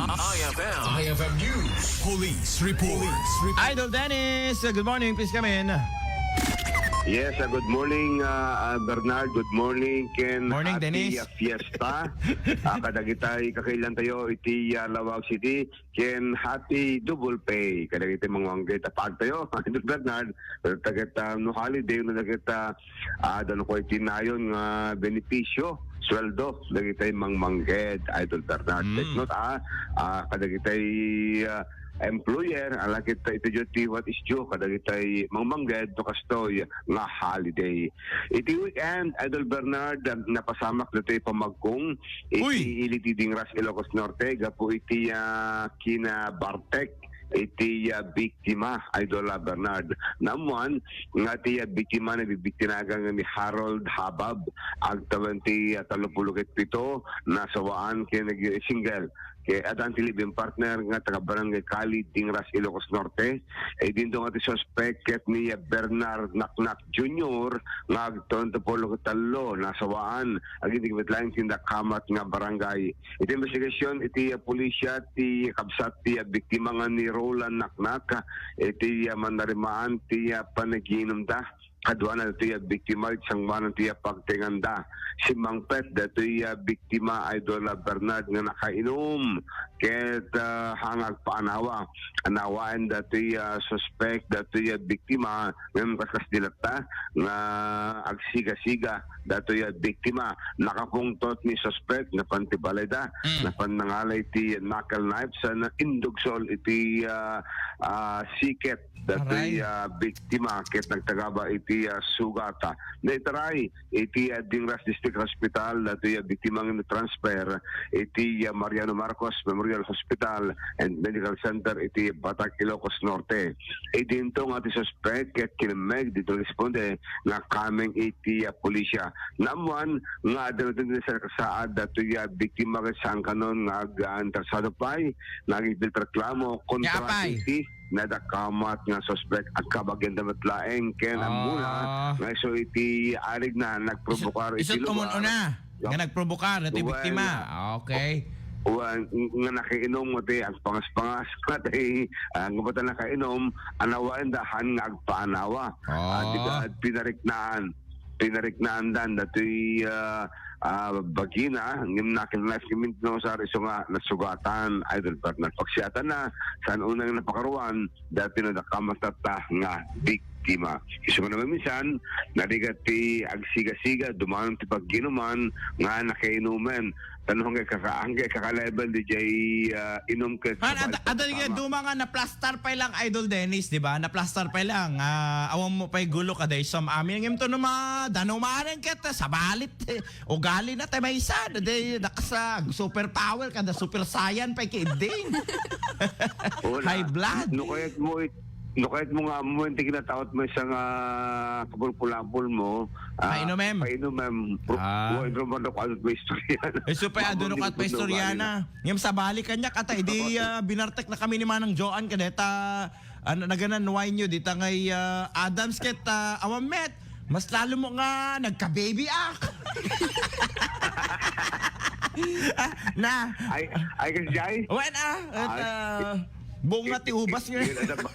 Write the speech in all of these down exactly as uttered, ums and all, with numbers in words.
I F M. I F M News. Police report. Police report. Idol Dennis, uh, good morning. Please come in. Yes, uh, good morning, uh, uh, Bernard. Good morning, Ken. Morning, Happy, Dennis. Uh, fiesta. Ah, kadagitay kakailan tayo iti, uh, Laoag City. Ken happy double pay. Kadagitay mangmangged a pagtayo. Idol Bernard, kadagita no holiday, no dagita, ah, dano ko iti nayon nga benepisyo, sweldo, dagitay mangmangged, Idol Bernard. Mm. Take note, ah, ah, kadagitay, ah, employer, alakit ta iti duty what is due, kadagitay mangmangged, no kastoy nga holiday. Iti weekend, Idol Bernard, napasamak ditoy pamagkong, iti Uy! Ili ti Dingras, Ilocos Norte, gapu iti, ah, kinabartek iti, ah, biktima, Idol, ah, Bernard. Naammuan nga ti, ah, biktima nabibiktinagan nga ni Harold Habab, agtawen ti, ah, tallopulo ket pito, nasawaan ken nag-single. Ket addan ti live-in partner nga taga Barangay Kali, Dingras, Ilocos Norte. Idinto nga ti suspek ket ni, ah, Bernard Naknak Junior nga agtawen ti pulo ket tallo, nasawaan. Agingga met laeng ti nakamat nga barangay. Iti investigasyon iti, ah, pulisya ti kabsat ti, ah, biktima nga ni Roland Naknak, iti, ah, mannarimaan ti, ah, panagiinumda. Kaduana datoy, ah, biktima iti sangoanan ti, ah, pagtenganda. Simmangpet datoy, ah, biktima, Idol, ah, Bernard, nga nakainom ket, ah, haan nga agpaanawa. Anawaen datoy, ah, suspek datoy, ah, biktima ngem kaskas di latta nga agsigasiga datoy, ah, biktima. Nakapungtot ni suspek, napan ti balayda, Mm. napan nangalay ti knuckle knife sa indugsol iti, ah, ah, siket datoy, Aray. ah, biktima ket nagtagaba iti, ah, sugata. Naitaray iti, ah, Dingras District Hospital datoy, ah, biktima nga transfer iti, ah, Mariano Marcos Memorial Hospital and Medical Center iti Batac, Ilocos Norte. Idinto nga ti suspek ket kinemmeg ditoy responde nga kameng iti, ah, pulisya. Naammuan nga adda ti sarkasaad datoy, ah, biktima ket saan kanon nga ag-, ah, interesado pay nga agreklamo kontra Apay. iti nadakamat nga suspek. Agkabagianda met laeng ken Ah. ammona nga isu iti arigna nagprovokar iti Isu't lugar. umun-una nga Gap-, nagprovokar iti Well, biktima. Okay. Wen, nga nakainom nga ti agpangas-pangas nga ti, ah, nga bata nakainom, anawaen da haan nga agpaanawa. Ah. Ah, di ba, pinariknaan. Pinariknaandan datoy, ah, ah, bagina, ngem knuckle knife ngem intinusar isu nga nasugatan, Idol Bernard. Pagsiatanna, saan unay nga napakaruan, datoy nadakamat tatta nga biktima. Isu nga naminsan, narigat ti agsigasiga, dumanon ti pagginuman nga nakainumen. Tano hanggang kaka-, hanggang kaka-level di jay, ah, inum ket Han, sabali adda, adda nga tama. Duma nga naplastar pay lang, Idol Dennis, di ba? Naplastar pay lang. Ah, awan mo pay gulo ka, day, sam amin. Ngem to no ma-, dano manen ket, ah, sabalit, eh, ugali na, tay maysa, day, nakasa, superpower ka, da super saiyan pay ki Iding. Wala. High blood. No kayat mo it-, no kayat mo nga mo, hindi kinataot mo isang, ah, kapulpulapul mo, ah, Painumen. Painumen. Pro-, Ah. Mo, ino man ako, ano mo istorya na? Eh, so, pa, Mamang ano di ka mo at may istorya na. Ngem sabali kanya, kata, idi, ah, binartek na kami ni Manang Joan, kadeta, ano, naganan wine nyo, dita ngay, ah, Adams, ket, ah, awan met. Mas lalo mo nga nagka-baby ak. Ah, na. Ay, ay, kasi, ay? Wen, ah, at, Ay. ah, buong It-, natiubas it-, nga. it-, ano ba?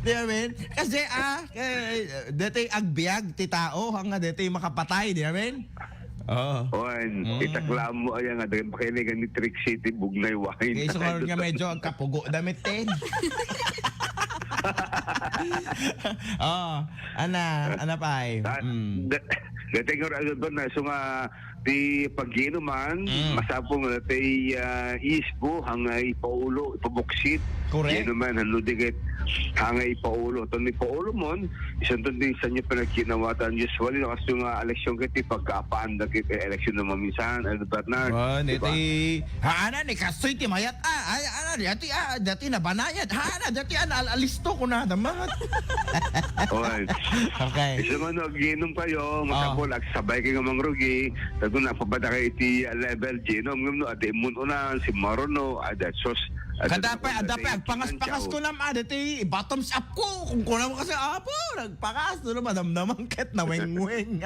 Di ba, men? Kasi, ah, eh, dati agbiag ti tao, hanga dati makapatay, di ba, men? Oo. Wen, Mm. itaklamo aya nga, dahil makinig ni Trick City, Bugnay Wine. Kay so, nga medyo ang kapugo damit, ten. Oh, ana, ana pa, eh. Ah, Mm. da-, dati nga, ano ba na, so nga, ti paggiinuman, Mm. masapul nga ti, ah, isbo, hangay paulo, ipabuksit. Correct. Inuman, hanu di ket hangay paulo. Ton ni paulo mon, isan ton di sanyo pinagkinawatan. Usually, no, kasto nga eleksyon ket ti pagkapaan da ket eleksyon na maminsan, ano, Bernard? Oh, di ba? Iti, haana, ni kastoy ti mayat, ah, ay, ana, dati, ah, dati nabanayad. Haana, dati, ah, al-, alisto ko na, damat. Oy. Okay. Isu nga no, aginom kayo, Oh. masapul, agsabay kayo nga mangrugi, tago na, papada kayo iti, ah, level, ginom, ngem no, adi, mun unan, si Maruno, ada, sos, ada, Kada pa, ada pa, agpangas-pangas ko nam, ada, ti, bottoms up ko, kung kunam kasi, apo, nagpangas, no, madamdamang ket, nawengweng.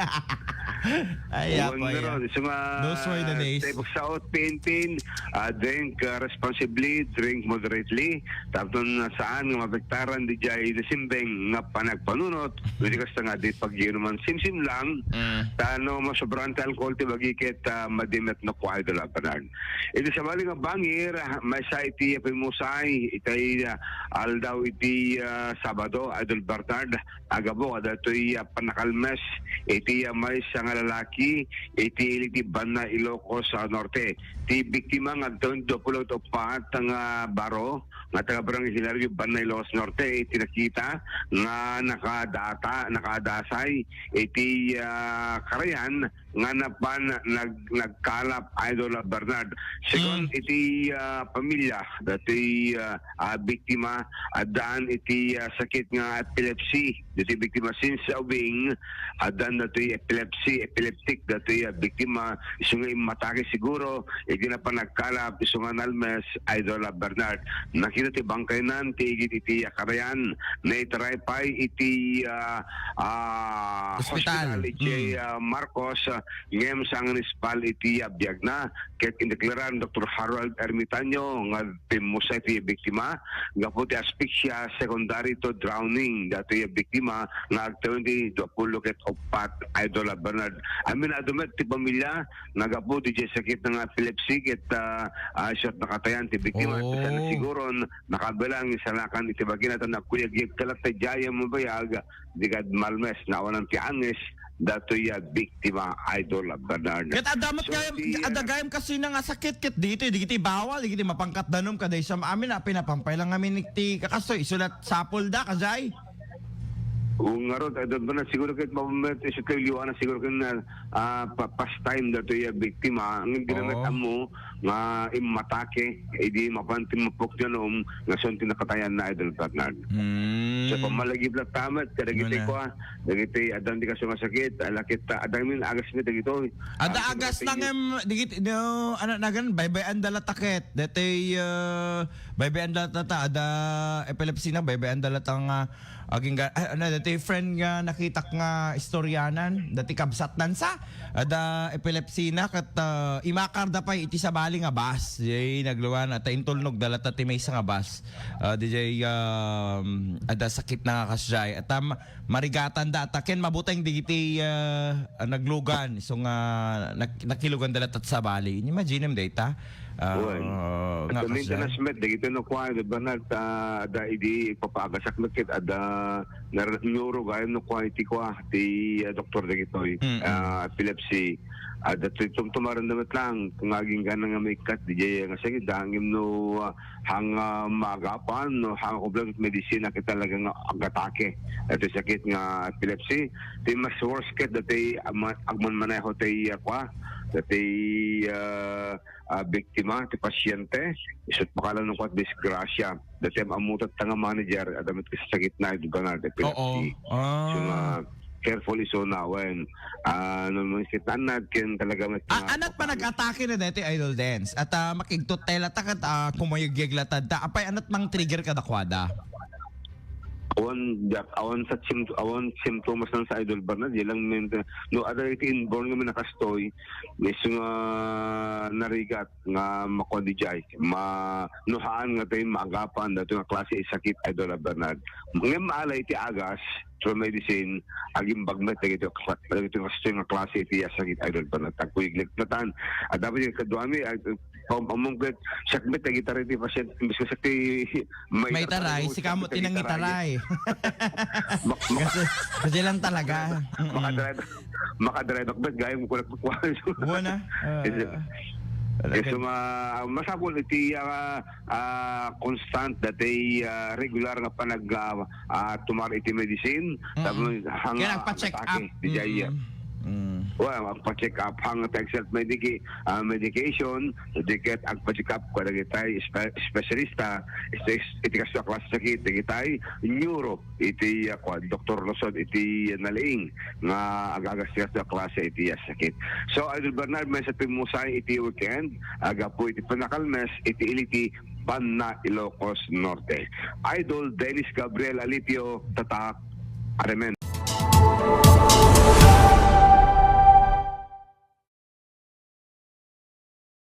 Ay, wen apo, ngarud, isu nga, those were the days. Tayo pagsaot, painting, ah, drink, ah, responsibly, drink moderately. Tapno saan nga mapektaran diay nasimbeng nga panagpanunot, iti kasta nga di pag-inuman simsim lang, mm, ta no masobraan ti alcohol ti bagi ket, ah, madimet no kua, Idol Bernard. Iti sabali nga bangir, ah, maysa iti pimmusay, itay, ah, aldaw iti, ah, Sabado, Idol Bernard, a gapu kadaytoy, ah, pannakalmes iti, ah, maysa nga lalaki iti ili ti Banna, Ilocos, ah, Norte. Ti biktima nga agtawen ti duapulo ket uppat nga baro nga taga Barangay Hilario, Banna, Ilocos Norte, iti nakita nga nakadata, nakadasay iti, ah, karayan nga napan nag-, nagkalap, Idol Bernard. Segun, mm, iti, ah, pamilya datoy, ah, ah, biktima, addaan iti, ah, sakit nga epilepsy. Ditoy biktima since ubing, addaan datoy epilepsy, epileptic datoy, ah, biktima. Isu nga immatake siguro iti napan nagkalap, isu nga nalmes, Idol Bernard. Nakita ti bangkaynan ti igid iti, ah, karayan. Naitaray pay iti, ah, ah, ospital, ospital iti, mm, ah, Marcos, ah, ngem saan nga naispal iti, ah, biagna. Ket indeklara ni Doktor Harold Ermitaño nga pimmusay ti biktima gapu ti asphyxia secondary to drowning datoy a biktima nga agtawen ti duapulo ket uppat, Idol Bernard. Aminado met ti pamilya nga gapu ti sakit nga epilepsy ket, ah, ah, isu a nakatayan ti biktima. Oh. Saan siguron nakabilang, isalakan iti bagina ta nagkuyag-kuyag ta latta diay a mabayag, di kad malmes, naawanan ti angis datoy a biktima, Idol Bernard. Ket adda met. So, gayam, ti, adda ah, gayam kastoy nga sakit ket ditoy, dagiti bawal, dagiti mapangkatdanom, kada isam amin a pinapampay lang amin ti kakastoy, isu la sapulda, kadiay. O ngarud, Idol Bernard, siguro ket mapamet, isu ti liwana siguro ken, ah, pa-, pastime datoy a biktima, ngem di na met ammo nga immatake, idi mapan ti mapukdanom, nga saan ti nakatayanna, Idol Bernard. Hmm. So, pamalagip latta met kadagiti kua, dagiti addan ti kastoy nga sakit, a, la ket, ah, adda ngamin agas met dagitoy. Adda agas na ngem, dagiti, no, ano, nagan, baybay-anda latta ket. Datoy, ah, baybay-anda latta, adda epilepsy na, baybay-anda latta nga, aging ga-, ah, ano, datoy friend nga nakitak nga istoryanan, datoy kabsatnan sa, adda epilepsy na, ket, ah, imakarda pay iti sabali nga bus. Jay, nagluan, at intulnog da latta ti maysa nga bus. Ah, diay, um, adda sakit na nga kasdiay. At, um, marigatanda, at ken mabuteng digiti, ah, ah, naglugan. So nga, nak-, nakilugan da latta ti sabali. Imagine mo dayta. Ah, wen. Nga kasdiay. Maintenance met, dagiti no kua, di ba, nat-, ah, adda idi ipapagasak met ket adda nar-, neuro gayam no kua iti kua, ti, ah, doktor dagitoy, mm, ah, epilepsy. Adda ti tumtumaren da met lang, kung aging gana nga maikkat, diay nga sakit, dangim no, ah, hang, ah, maagapan, no, hang kumpleto medisina ket talaga nga agatake. Iti sakit nga epilepsy, ti mas worse ket dati, ah, ma-, agmanmaneho ti, ah, kua, dati, ah, ah, biktima, ti pasyente, isu't makalan ng kua, disgrasya. Dati am-, ammutat ta nga manager, adda met kasakit na, di ba nga, epilepsy. Oo. Ah. So nga, careful isu na, wen. Ah, no, no, sakit na, anad, ken talaga met. Ah, nga anat pa nag-atake na dati, Idol Dens. At, ah, makigtot tayo latta ket, ah, kumayugyag latta. Apay, anat mang trigger kadakuada? Awan, Jack, awan sa sim-, awan symptoms lang sa Idol Bernard, di lang mente-, no, ada iti inborn nga minakastoy, isu nga narigat nga makuan di jay, ma-, no haan nga tayo maagapan, dato nga klase sakit, Idol Bernard. Ngem maala iti agas, through medicine, agimbag met, dagito, dagito nga kastoy nga klase iti sakit, Idol Bernard. Tagkuyag latta. At dapat yung kaduami, ay, Pam-, among ket, siak met nangitaray ti pasyente, imbes nga siak ti maitaray, maitaray, sika mo ti nangitaray. Mak-, mak-, kasi, kasi lang talaga. Mm-mm. Makadrive, makadrive ako met, gayam ko nagkukuha. Buwan na. Ah, kasi, talaga. Kasi ma-, masapul iti, ah, ah, constant, dati, ah, regular nga panag-, ah, ah, tumar iti medicine, mm, tapos hang, kaya ah, nagpa-check up. Atake, di jay, mm. Mm. Well, agpa-check up hang self medica-, ah, medication, di ket agpa-check up kadagitay espe-, espesyalista, iti, iti kastoy a klase sakit, dagitay neuro, iti, ah, kua, Doktor Luzon, iti nalaing nga agagas ti kastoy a klase iti, ah, sakit. So, Idol Bernard, maysa ti pimmusay iti weekend, agapu iti panakalmes, iti ili ti Banna, Ilocos Norte. Idol Dennis Gabriel Alipio, Tatak, Aremen.